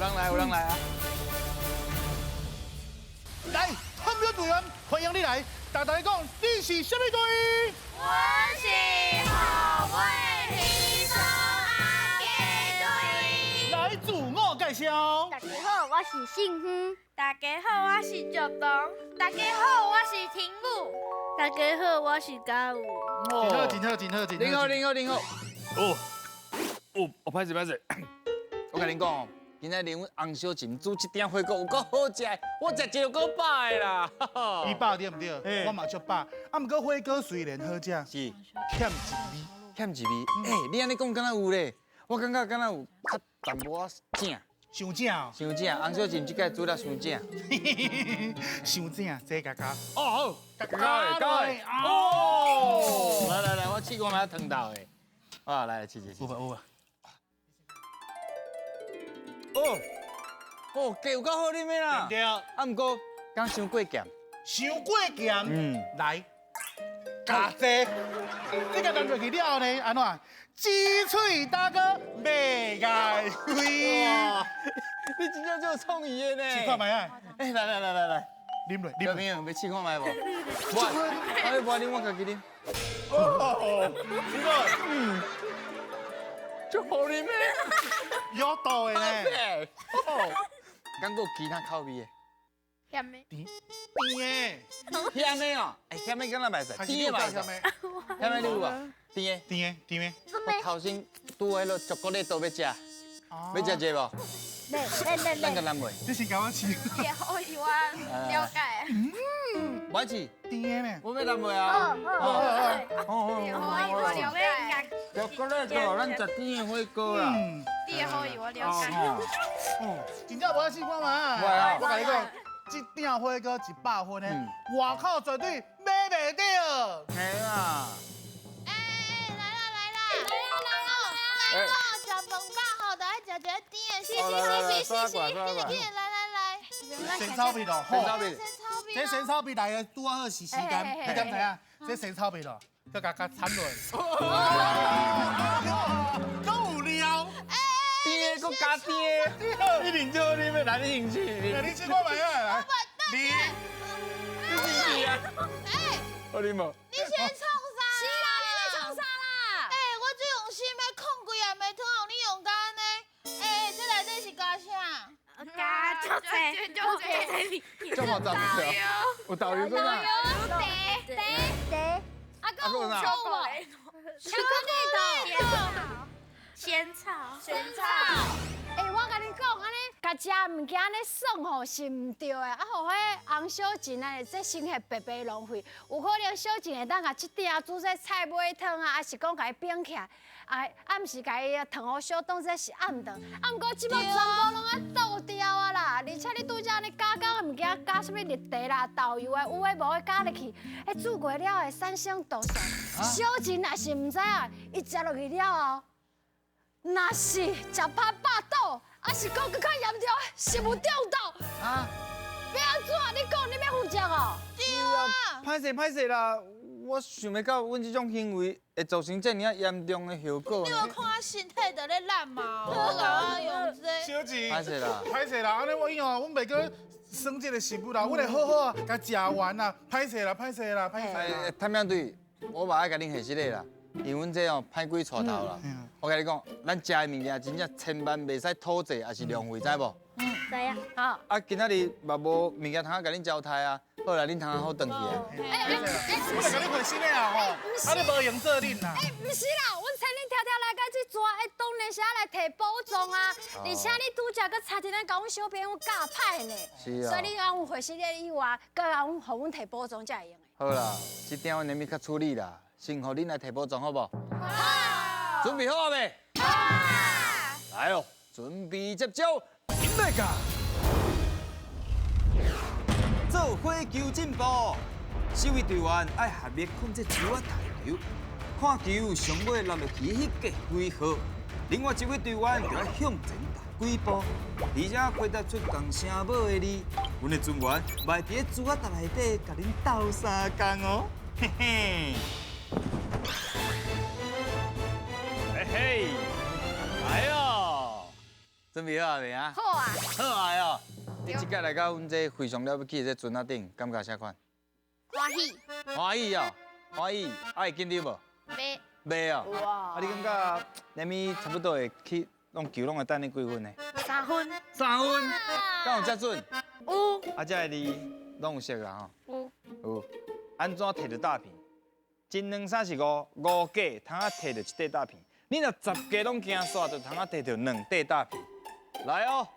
人來，有人來啊！來，探表隊員，歡迎你來。大家講，你是啥物隊？我是後尾輕鬆阿給隊。來自我介紹。大家好，我是信芬。大家好，我是石東。大家好，我是婷武。大家好，我是嘉武。真好，真好，真好，真好。您好，您好，您好。哦，哦，我歹勢歹勢，我共恁講，今仔日阮翁小琴煮這鼎火鍋有夠好食，我食一個夠飽的啦。伊飽對毋對？我嘛足飽。啊，毋過火鍋雖然好食，是欠一味，欠一味。欸，你按呢講敢若有咧？我感覺敢若有較淡薄仔正。傷正哦。傷正，翁小琴這擺煮得傷正。傷正，這加加。哦，好，加加哦。來來來，我試看覓湯頭的。啊，來試試試。有無有無？哦，哦，雞有夠好啉的啦。對。啊，毋過敢傷過鹹。傷過鹹。嗯。來，加這，這個淋落去了後呢，按怎？雞喙焦閣袂礙胃。你真正足有創意的呢。試看覓啊？欸，來來來來來，啉落，小朋友，欲試看覓無？無，啊，你無啉，我家己啉。哦，這個，嗯，足好啉的。有毒的呢。哦，敢閣有其他口味的？鹹的。甜的。鹹的哦，欸，鹹的敢若袂使，甜的袂使。鹹的你有無？甜的。甜的，甜的。我頭先拄彼落巧克力都欲食，欲食這無？欲欲欲。咱個難袂。你先共我試。也可以，我了解。嗯。我試。甜的呢？我欲難袂啊。哦哦哦。我了解。巧克力就咱食甜的火鍋啦。甜的可以，我了解。哦，真正無愛試看覓啊？我共你講，這鼎火鍋100分的，外口絕對買袂著。嘿啊！欸欸，來啦來啦！來啦來啦來啦！食飯飽吼，就愛食一個甜的。是是是是是，緊緊緊，來來來。仙草蜜咯，仙草蜜。這仙草蜜來的拄好是時間，你敢知影？這仙草蜜咯，閣共佮摻落。閣有料。甜的，閣加甜的，一定足好啉的，來你先試。來，你試看覓啊？來，你，你先試啊。欸，好啉無？你是咧創啥？是啦，你咧創啥啦？欸，我最用心欲控幾下麥湯，予你用甲按呢。欸，這內底是加啥？加足濟，足濟，足嘛雜不有豆油閣哪？茶茶茶，啊，閣有巧無？巧克力的。仙草，仙草。欸，我共你講，按呢，共食物件按呢耍吼是毋對的，啊，予彼翁小琴按呢，這身體白白浪費，有可能小琴會當共這鼎煮做菜尾湯啊，抑是講共伊冰起來，啊，啊，毋是共伊糖予小當做是暗頓，啊，毋過這擺全部攏愛倒掉啊啦，而且你拄才按呢加工的物件，加啥物綠茶啦、豆油的，有的無的加入去，彼煮過了會產生毒素。小琴若是毋知影，伊食落去了後，若是食歹腹肚，抑是講閣較嚴重，食物中毒。啊！欲按怎？你講你欲負責哦？對啊。歹勢歹勢啦，我想袂到阮這種行為會造成這爾仔嚴重的後果。你有看我身體佇咧爛嘛？我共我用這個。小琴，歹勢啦，歹勢啦，按呢我以後阮袂閣耍這個食物啦，阮會好好啊，共食完啦，歹勢啦，歹勢啦，歹勢啦。探險隊，我嘛愛共恁解釋咧啦，因為阮這哦歹鬼帶頭啦。我共你講，咱食的物件真正千萬袂使吐濟，抑是浪費，知無？嗯，知影。好。啊，今仔日嘛無物件通共恁交代啊，好啦，恁通好轉去啊。欸欸欸，我來共你回信的啦吼，啊你無閒做恁啦。欸，毋是啦，阮千里迢迢來到這逝，欸，當然是愛來提寶藏啊。而且你拄才閣差一點共阮小朋友教歹呢。是啊。所以你按有回信的以外，閣共阮予阮提寶藏才會用的。好啦，這鼎阮連面較處理啦，先予恁來提寶藏好無？好。準備好啊未？好。來哦，準備接招，來噶！做火球進步，四位隊員愛合力控制球仔彈球，看球上尾落落去彼個幾號，另外一位隊員就愛向前踏幾步，而且回答出仝聲母的字，阮的船員嘛會佇咧珠仔搭內底共恁鬥相共哦，嘿嘿。嘿嘿，來哦！準備好未啊？好啊。好啊哦。你這擺來到阮這非常了不起的這船仔頂，感覺啥款？歡喜。歡喜哦，歡喜。啊會緊張無？袂。袂哦。啊，你感覺連咪差不多會去攏球攏會等你幾分呢？3分。3分。敢有這準？有。啊，這個字攏有識啊吼？有。有。按怎摕著大片？一、兩、三、四、五，五格通啊摕著一塊大片。你若10格攏行煞，就通啊摕著2塊大片。來哦，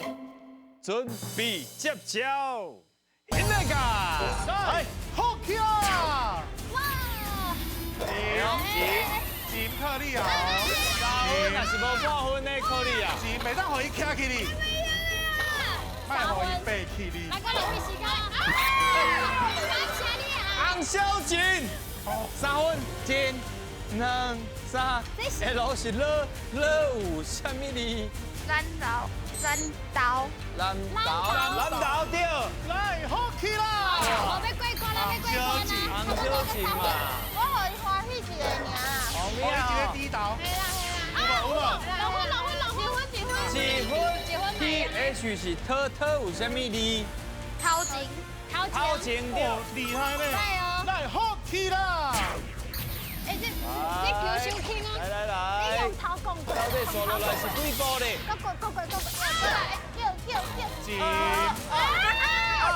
準備接招，起來噶！來，好起啊！哇！錢靠你啊！3分若是無半分的靠你啊！錢袂當予伊徛起你，莫予伊爬起你。來，我來比時間。感謝你啊！洪小晴，3分，一、兩、三，L 是了，了有啥物字？南投，南投，南投，南投對。來，好起啦！我欲過關啦，欲過關啦！洪小晴嘛。我予伊歡喜一个爾。予伊一个低頭。嘿啦嘿啦。有無有無？兩分兩分兩分，幾分幾分？幾分？ T H 是特特有啥物字？頭前。頭前對。厲害咧！來哦。來，好起啦！哎，這這球傷輕哦。來來來。你用頭講過。到底刷落來是幾步咧？過過過過過過。叫叫叫。一。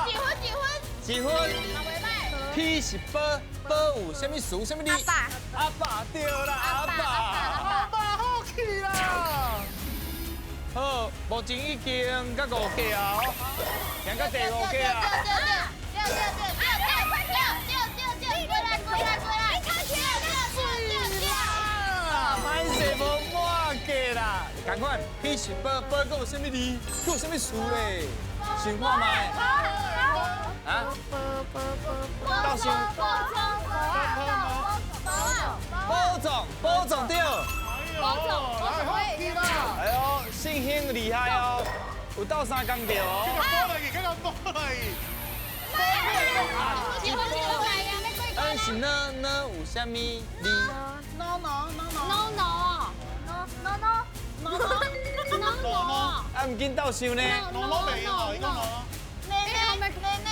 幾分幾分？幾分？P 是波，波有啥物詞？啥物字？阿爸。阿爸對啦，阿爸。阿爸好起啦。好，目前已經到5格啊，行到第5格啊。對對對對對對對對對，過來過來過來。歹勢無滿格啦，仝款 P 是波，波閣有啥物字？閣有啥物詞咧？想看覓？啊？到想。保重，保重對。保重，來好起啦！哎呦，信興厲害哦，有鬥相共著哦。這個波來去，這個波來去。幾分幾分來呀？ N 是呢呢有啥物字？No no no no no no no no no no no。啊，毋緊鬥想呢。 no no 袂用哦，伊講 no。奶奶奶奶，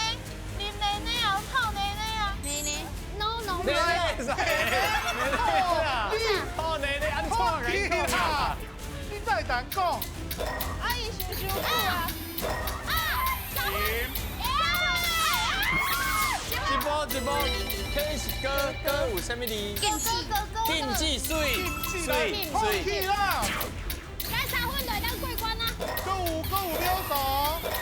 林奶奶啊，臭奶奶啊。奶奶 no no。奶奶奶奶，臭奶奶按怎讲啦？你再等講。阿姨想伤久啊。啊！一步一步，K 是哥哥有啥物字？禁止，禁止水，水水啦！咱3分就會當過關啦。閣有閣有秒數。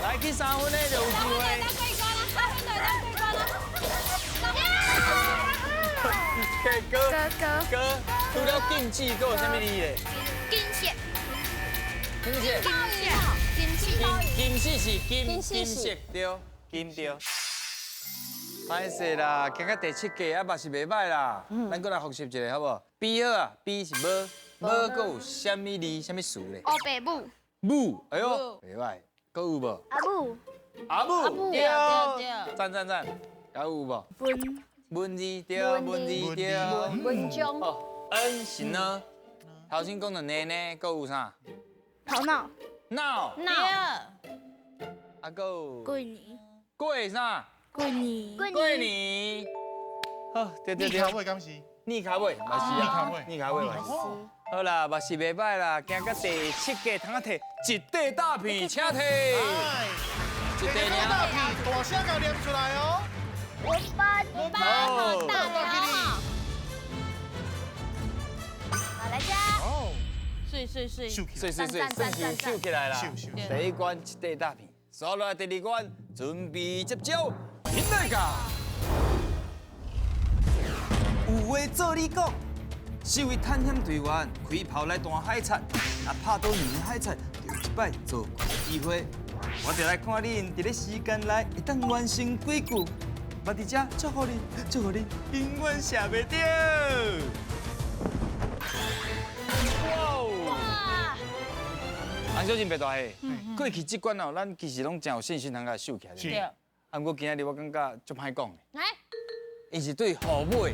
來去3分的就有機會。3分就會當過關啦，3分就會當過關啦。 K 哥哥哥，除了禁止，閣有啥物字咧？金色。金色。金色。金色是金金色對，金對。歹勢啦，行到第7格啊，嘛是袂歹啦。咱閣來複習一下好無？B 好啊，B 是無，無閣有啥物字、啥物詞咧？烏白母。母，哎呦，袂歹，閣有無？阿母。阿母，對對。讚讚讚，還有無？文。文字對，文字對。文章。哦，N 是呢，頭先講的奶奶，閣有啥？頭腦。腦。腦。啊，閣有。過年。過啥？過年，過年，好，對對對。膩跤尾敢是？膩跤尾，嘛是啊。膩跤尾嘛是。好啦，嘛是袂歹啦，行到第7格，通啊摕一塊大片，請摕。一塊大片，大聲共念出來哦。文班，文班，好大好。好來家。哦。水水水。水水水，算是收起來啦。第一關一塊大片，刷落來第二關，準備接招。起來噶！有話做你講，四位探險隊員開炮來彈海賊，若拍到兩個海賊，就有一擺做怪的機會。我就來看恁佇咧時間內會當完成幾句。我佇遮祝福恁，祝福恁永遠射袂著。哇！洪小晴白大兄，過去這關哦，咱其實攏真有信心通共收起來。是。啊，毋過今仔日我感覺足歹講的。來，伊是對虎尾，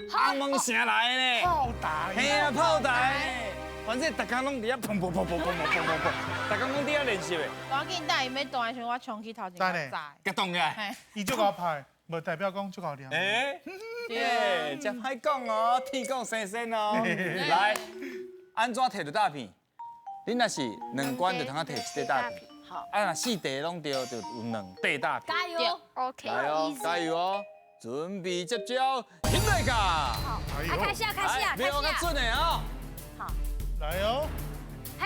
紅毛城來的呢。炮台。嘿啊，炮台。反正逐工攏佇遐砰砰砰砰砰砰砰砰，逐工攏佇遐練習的。我緊等伊欲彈的時陣，我衝去頭前甲炸。激動起來。伊足𠢕拍，無代表講足𠢕念。欸，真歹講哦，天公生生哦。來，按怎提著大片？恁若是兩關就通啊提一塊大片。好。啊，若四塊攏對，就有兩塊大片。加油！OK。來哦，加油哦！準備接招，起來噶！好，開始啊，開始啊，開始啊！較準的哦。好。來哦。嘿。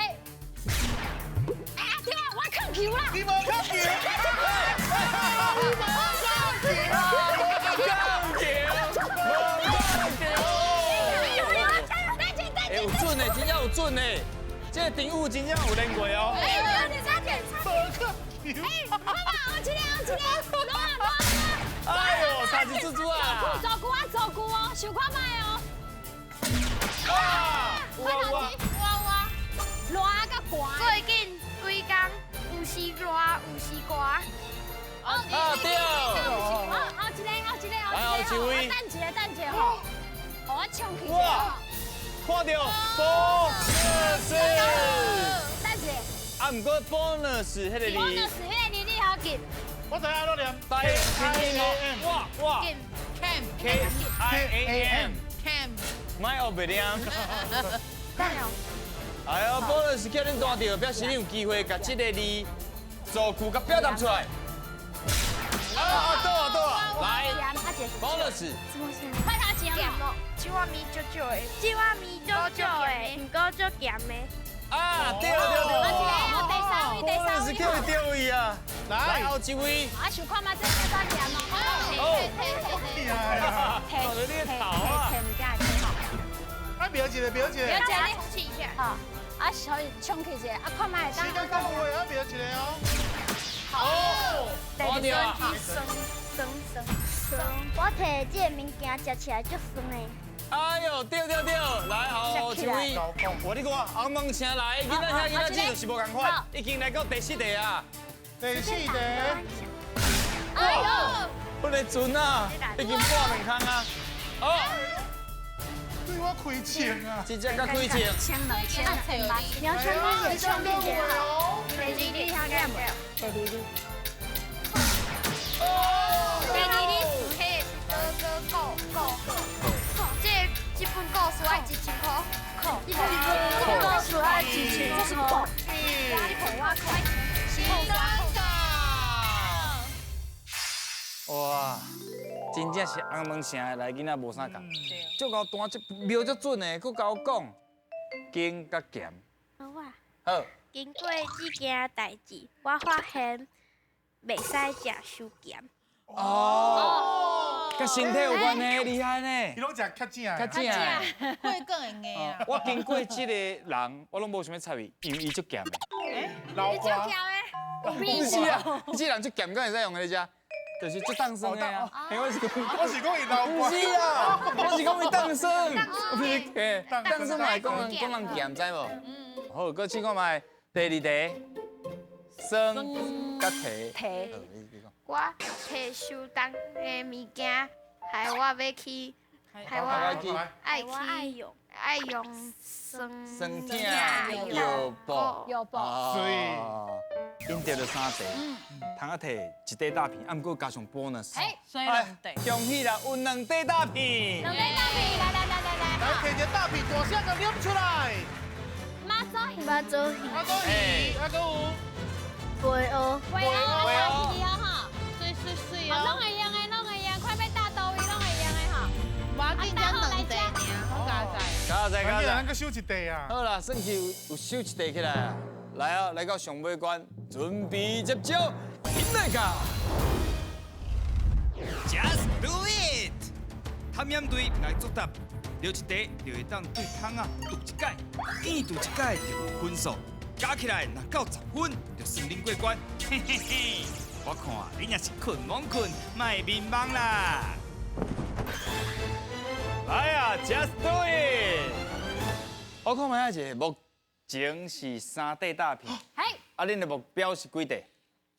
哎，阿爹，我控球啦！你無控球。你無控球。控球，無控球。哎，有準的，真正有準的，這個丁武真正有練過哦。哎，你差點，無控球。哎，好嘛，我這個，我這個，攞啊攞啊！哎呦，差一注注啊！做久啊，做久哦，想看覓哦。啊！哇哇哇哇！熱甲寒。最近幾工有時熱，有時寒。啊對。好，後一個，後一個，後一個，等一下，等一下吼，我衝去。哇！看到 bonus。等一下。啊，毋過 bonus 彼個字。 bonus 彼個字你好記。我知影囉念。台拼音哦，哇哇。 Cam K I A M Cam。莫學袂念。等下。哎呦，bonus 叫恁彈著，表示你有機會共這個字造句共表達出來。啊對啊對啊，來，bonus。快頭前哦。這碗麵足少的，這碗麵足少的，毋過足鹹的。啊對對對。第三位，第三位。bonus叫伊對位啊。來，後一位。啊，想看覓這這多鹹哦。哦。提提提提物件提吼。啊，表一個，表一個。表一個，你充氣一下。好，啊，可以充氣一下，啊，看覓會當。時間到位，啊，表一個哦。好。第二酸酸酸酸。我提這个物件食起來足酸的。哎呦，對對對，來後一位，我你看紅毛城來，囡仔遐囡仔子就是無仝款，已經來到第四題啊。第四題。哎呦，阮的船啊，已經破兩空啊。哦。對我開槍啊！直接佮開槍。千兩千千八，你要千八，你千六哦。第二你遐個無？第二你。哦。第二你是哥哥顧顧顧，這本故事愛一千塊。這本故事愛一千塊。這是苦。這苦我苦。哇，真正是紅毛城的來囡仔無啥仝，足𠢕彈這瞄足準的，閣共我講，經佮鹹。好啊。好。經過這件代誌，我發現袂使食傷鹹。哦，佮身體有關係，厲害呢。伊攏食較正的。較正的。會更會硬啊。我經過這個人，我攏無想欲插伊，因為伊足鹹的。老瓜。不是啊，這人足鹹，敢會使用來食？就是足當酸的啊！我是講，我是講伊老不是啊，我是講伊當酸，不是，當酸嘛會講人講人鹹，知無？好，閣試看覓，第二題，酸佮提。提。我提傷重的物件，害我欲去，害我愛去愛用酸酸痛藥布。藥布。水。𪜶得著三塊，通仔提一塊大片，啊，毋過加上 bonus，所以兩塊。恭喜啦，有兩塊大片。兩塊大片，來來來來來。來，提一個大片，大聲共念出來。媽祖魚。媽祖魚。媽祖魚，啊，閣有。飞鹅。飞鹅，大片哦哈。水水水哦。攏會用的，攏會用，快欲大刀位攏會用的哈。我緊張兩塊爾，好加載。加載加載。咱閣收一塊啊。好啦，算是有收一塊起來啊。來啊，來到上尾關，準備接招，起來噶！Just do it！探險隊來作答，著一題就會當對窗仔揬一擺，見揬一擺就有分數，加起來若夠10分，就算恁過關。嘿嘿嘿，我看恁也是睏罔睏，莫眠夢啦！來啊，Just do it！我看覓仔一個目前是三塊大片，啊，恁的目標是幾塊？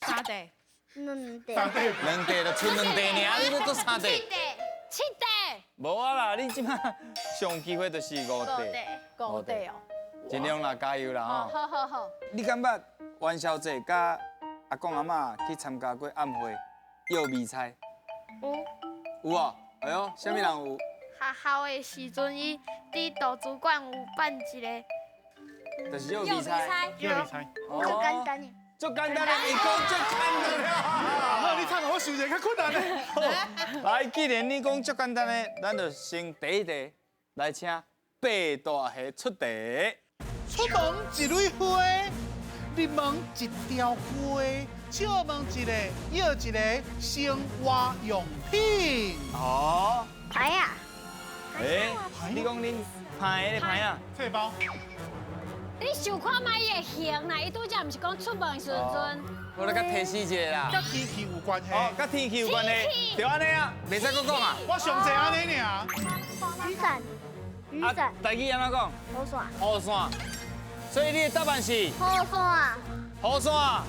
三塊。兩塊。三塊。兩塊就賰兩塊爾，你欲閣三塊？七塊。七塊。無啊啦，你這擺上機會就是五塊。五塊哦。盡量啦，加油啦吼！好好好。你感覺元宵節佮阿公阿嬤去參加過暗會，有味猜？有。有哦，哎喲，啥物人有？學校的時陣，伊佇圖書館有辦一個。就是藥味猜。藥味猜。足簡單的。足簡單的，伊講足簡單的。好，你唱我想一個較困難的。來，既然你講足簡單的，咱就先第一題來請白大蝦出題。出門一蕊花，入門一條街，笑問一个，要一个生活用品。哦。牌啊。欸，你講恁牌的牌啊？册包。你想看覓伊的形啦？伊拄才毋是講出門時陣。我來佮提示一下啦。佮天氣有關係。哦，佮天氣有關係。就按呢啊，袂使閣講啊。我上濟按呢爾。雨傘。雨傘。台語按怎講？雨傘。雨傘。所以你的答案是？雨傘。雨傘。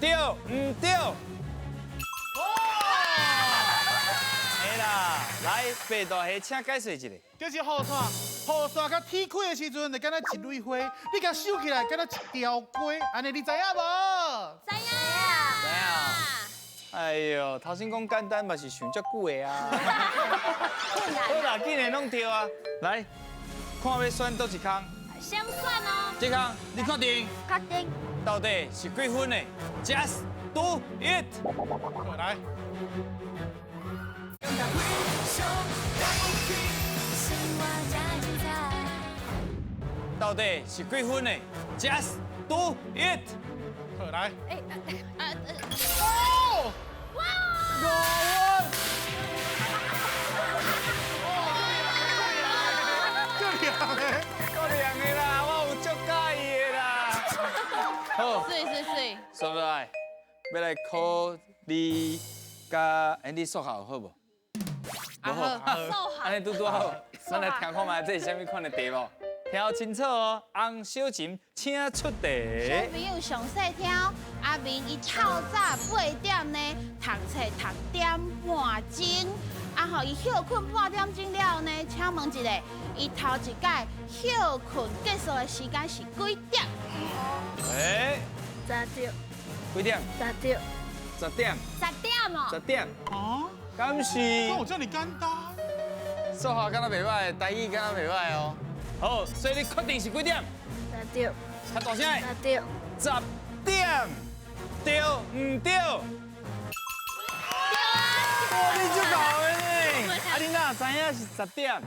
對毋對？哇！會啦，來，白大蝦，請解釋一下。就是雨傘，雨傘佮天開的時陣，就敢若一蕊花，你共收起來，敢若一條街，按呢你知影無？知影。知影。哎喲，頭先講簡單嘛是想遮久的啊。好啦，既然攏對啊，來，看欲選佗一空。先選哦。這空你確定？確定。到底是幾分呢？Just do it。來。到底是幾分呢？Just do it。好來。哦！哇！五分。夠亮的，夠亮的啦，我有足佮意的啦。好。水水水。煞落來，欲來考你佮欸，你數學好無？無好。按呢拄拄好，咱來聽看覓，這是啥物款的題目？聽清楚哦，洪小琴，請出題。小朋友詳細聽，阿明伊透早8點呢，讀冊讀點半鐘，啊吼，伊歇睏半點鐘了後呢，請問一下，伊頭一擺歇睏結束的時間是幾點？欸？十點。幾點？十點。十點。十點哦。十點。啊？敢是？哪有這麼簡單？數學敢若袂䆀，台語敢若袂䆀哦。好，所以你確定是幾點？十點。較大聲。十點。十點，對毋對？對啊！哇，你足𠢕的呢！啊，你哪知影是10點？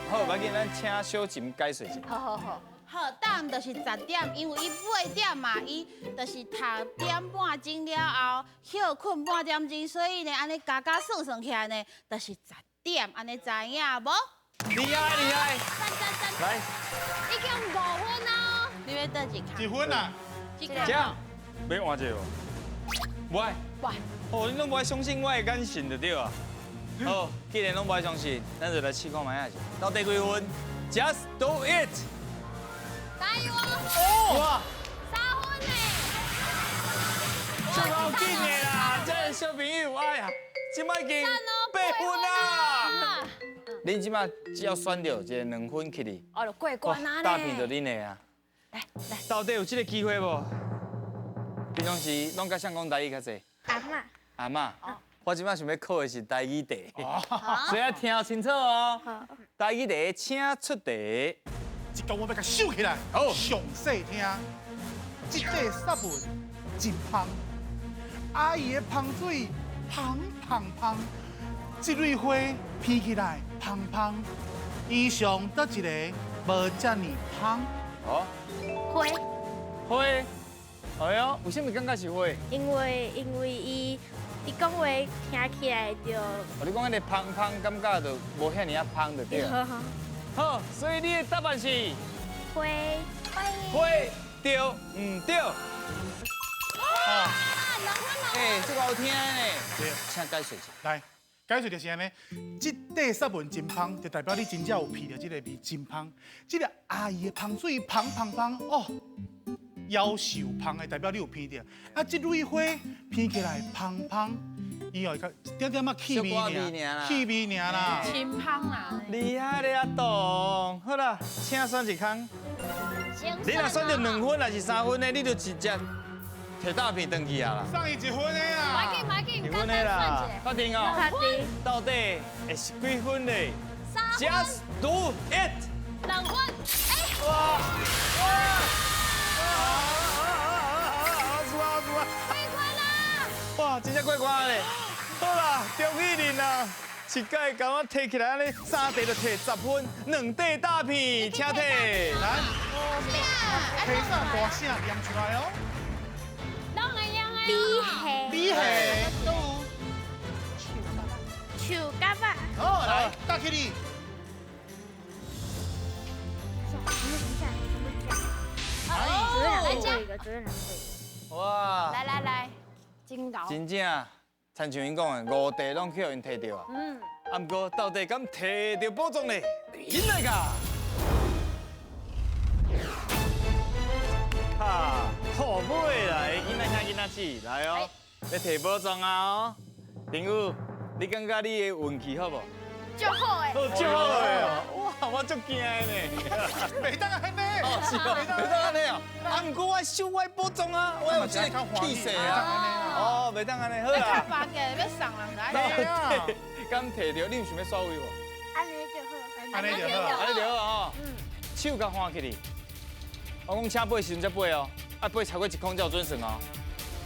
好，無要緊，咱請小琴解釋一下。好好好。好，答案就是10點，因為伊8點嘛，伊就是讀點半鐘了後，歇睏半點鐘，所以呢，按呢加加算算起來呢，就是10點，按呢知影無？厲害厲害！讚讚讚！來，已經5分哦，你欲佗一空？一分啊！這這樣，欲換一個無？無愛。無愛。哦，你攏無愛相信我的眼神就對啊。好，既然攏無愛相信，咱就來試看覓仔是。到底幾分？Just do it！加油哦！哇！3分呢！足够緊的啦，這個小朋友，哎呀，這擺已經8分啦。恁這擺只要選著一個2分起去，哦，就過關啊！大片就恁的啊。來來，到底有這個機會無？平常時攏佮誰講台語較濟？阿嬤。阿嬤。我這擺想欲考的是台語題，所以要聽清楚哦。台語題，請出題。這個我欲共收起來。好，詳細聽。這塊雪文真芳，阿姨的芳水芳芳芳，這蕊花披起來芳芳，衣裳佗一个無遮爾芳。哦。花。花。哎喲，為什麼感覺是花？因為伊講話聽起來就。哦，你講彼个芳芳，感覺就無遐爾仔芳就對了。好，所以你的答案是花。花對毋對？哇，2分2分。欸，這個好聽呢。對，請解釋一下。來，解釋就是按呢，這塊雪文真芳，就代表你真正有闻著這個味真芳。這个阿姨的芳水芳芳芳哦，夭壽芳的代表你有闻著。啊，這蕊花闻起來芳芳，伊哦，一點點仔氣味爾，氣味爾啦，清芳啦，厲害咧阿棟，好啦，請選一空。你若選著2分還是3分呢？你就直接提大片轉去啊啦。送伊1分的啦。買緊買緊，1分的啦。確定哦。確定。到底會是幾分呢？Just do it。2分。哇哇！好输啊输啊！过关啦！哇，真正过关咧！好啦，恭喜恁啦！一届共我提起来按呢，3块就提10分，2块大片，请提。来，提啥大声念出来哦。拢会用的。比下。比下。树甲肉。好，来，大起你。来加。哇！来来来，真𠢕。真正，亲像𪜶讲的，5块拢去予𪜶提著啊。嗯。啊，毋过到底敢提著宝藏呢？紧来噶！哈，好买啦！囡仔听囡仔鼠，来哦，欲提宝藏啊哦。朋友，你感觉你的运气好无？足好的。哦，足好的哦！哇，我足惊的呢。袂当按呢。哦，是哦，袂当按呢哦。啊，毋过我收我宝藏啊，我有这个气势啊。哦，袂当按呢，好啦。较巴结，欲送人就爱。到底敢提著？你有想欲刷位无？按呢就好。按呢就好。按呢就好哦。嗯。手共翻起哩。我讲请飞时阵才飞哦，啊飞超过1空才有准算哦。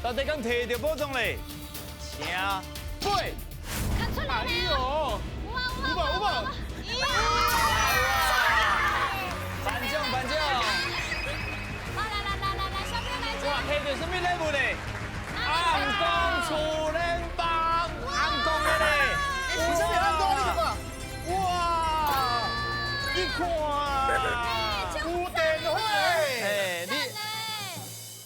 到底敢提著宝藏咧？请飞。看出来没有？有无有无？颁奖颁奖！来来来来来，小朋友来。哇，提著什么礼物咧？暗光厝连棒，暗光的咧。是啥物暗光？你看。哇！你看。有电火。哎，你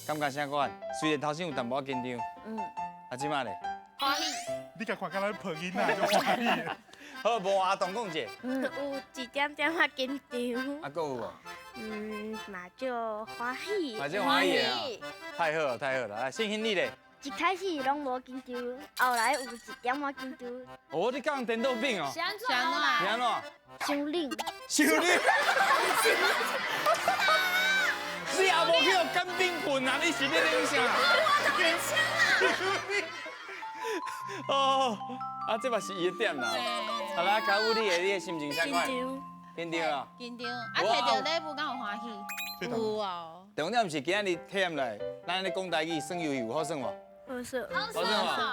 感觉啥款？虽然头先有淡薄仔紧张。嗯。啊，这摆咧？欢喜。你共看，敢若抱囡仔就欢喜。好，无阿东讲者。有一点点仔紧张。啊，阁有无？嗯，嘛足欢喜。嘛足欢喜啊！太好了，太好了！来，信兴你咧？一开始拢无紧张，后来有一点仔紧张。哦，你讲颠倒病哦？是按怎？是按怎？伤冷。伤冷。你也无去予干冰棍啊？你是咧冷啥？我冷啊！哦，啊，这嘛是伊的点啦。好啦，嘉武，你的心情啥款？紧张啊！紧张，啊，提著礼物敢有欢喜？有哦。重点是今日体验来，咱咧讲台语耍游戏有好耍无？好耍。好耍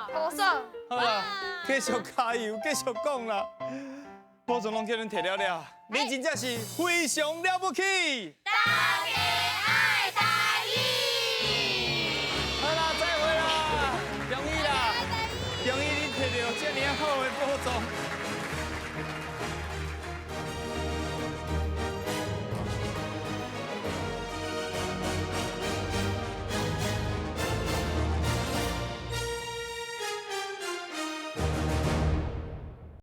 无？好耍。好啦，继续加油，继续讲啦。宝藏拢叫恁提了了，你真正是非常了不起。大家爱台语。好啦，再会啦，恭喜啦，恭喜你提著这尔好的宝藏。